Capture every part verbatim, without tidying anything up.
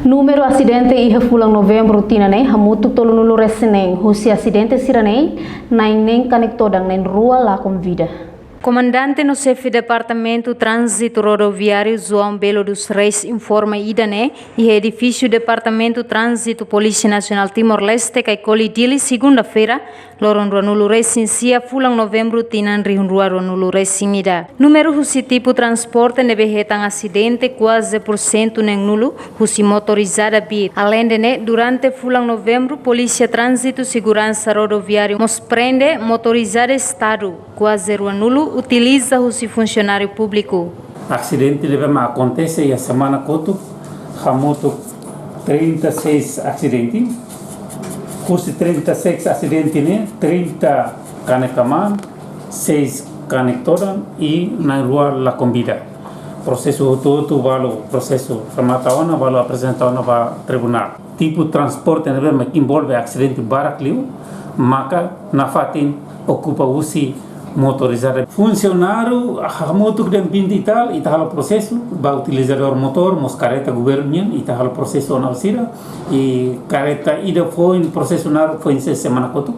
Númeru asidente iha fulan Novembru tinan ne'e hamutuk tolunulu resin neen, husi asidente sira-ne'e na'in neen kanek todan, na'in rua lakon vida. Komandante no Xefe Departamentu Tránzitu Rodoviáriu João Belo dos Reis informa ida-ne'e iha edifísiu Departamentu Tránzitu Polísia Nasionál Timor-Leste, Caicoli, Dili, segunda-feira, loron ruanulu resin sia fulan Novembru tinan rihun rua ruanulu resin ida. Númeru husi tipu transporte ne'ebé hetan asidente kuaze pursentu neenulu husi motorizada bit. Aleinde ne'e, durante fulan Novembru, Polísia Tránzitu Seguransa Rodoviáriu mós prende motorizada Estadu kuaze ruanulu utiliza husi funsionáriu públiku. Asidente ne'ebé mak akontese iha semana kotuk hamutuk trinta e seis asidente. Husi trinta e seis asidente ne'e, trinta kanek aman, seis kanek todan i na'in rua lakon vida. Prosesu hotu-hotu balu prosesu remata ona, balu aprezenta ona ba tribunál. Tipu transporte ne'ebé mak envolve asidente barak liu, maka nafatin okupa husi motorizada. Funsionáriu hamutuk dehan vinte e tal, ita halo prosesu, ba utilizadór motór, mós kareta governu nian, ita halo prosesu ona ba sira, i kareta ida foin prosesu naruk foin se semana kotuk.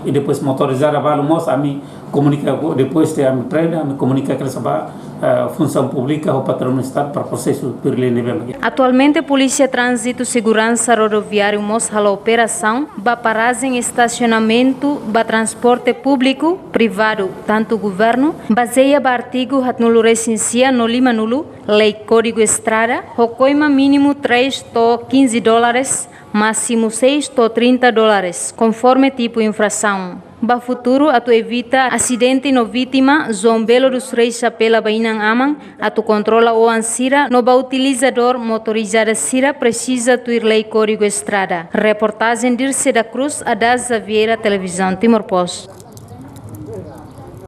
I depois motorizada balu mós ami komunika, depois de ami prende, ami komunika kedas ba, eh, Funsaun Públika ho Patrimóniu Estadu para prosesu tuir lei ne'ebé mak. Atualmente, Polísia Tránzitu Seguransa Rodoviáriu mós halo operasaun ba parajen estasionamentu ba transporte públiku, privadu, tantu governu, bazeia ba artigu haatnulu resin sia no limanulu Lei Kódigu Estrada, ho koima mínimu três to'o quinze dólares, másimu seis to'o trinta dólares, konforme tipu infrasaun. Ba futuru, atu evita asidente no vítima, João Belo dos Reis apela ba inan-aman atu kontrola oan sira no ba utilizadór motorizada sira presiza tuir Lei Kódigu Estrada. Reportajen Dirce da Cruz, Adasa Vieira, Televizaun Timor Post.